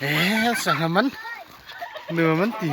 ເອ ສັງຫາມັນ ເນື້ອມັນຕີ.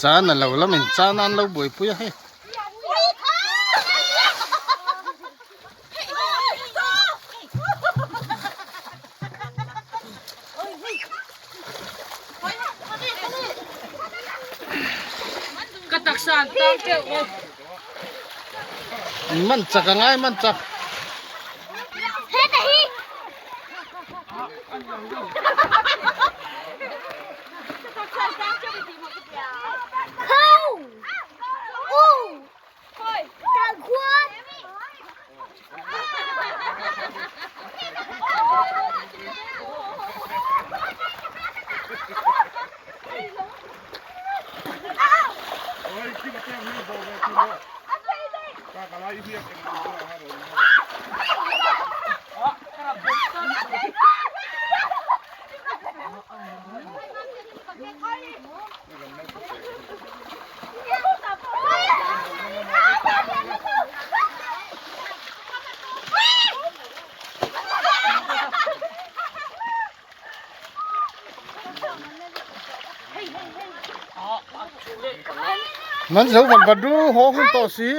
ຈານນັ້ນລາວລະແມ່ນ ຈານນັ້ນລາວບວຍປຸຍເຮີ. ກະຕັກສານຕາມເຈົ້າເອີຍ. ມັນຈັກກະງ່າຍ ມັນຈັກ. ເຂົ້າ ໂອ້ ກາງຄວນ. ມັນເສີວັນບັດດູ ໂຫ ຂຶ້ນຕໍ່ສີ.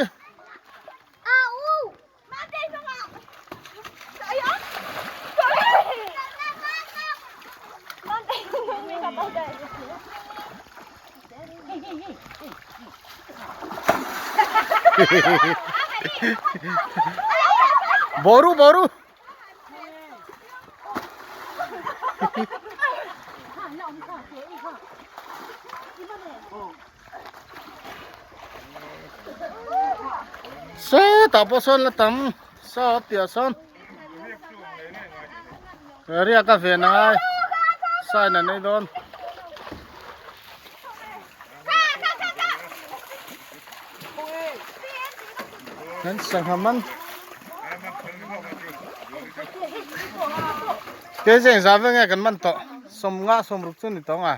ໂບຣູ ໂບຣູ. ເຊ ຕາປະຊອນລະຕຳ ຊອບເຕຍຊອນ ເຣຍກາເຟນາຍ ຊາຍນັ້ນໄດ້ດອນ ນັ້ນສັງຫາມັນ ເຕເສັງສາເວງແງກັນມັນເຕາະ ສົມງາສົມລຸກຊຸນນີ້ຕອງອາ.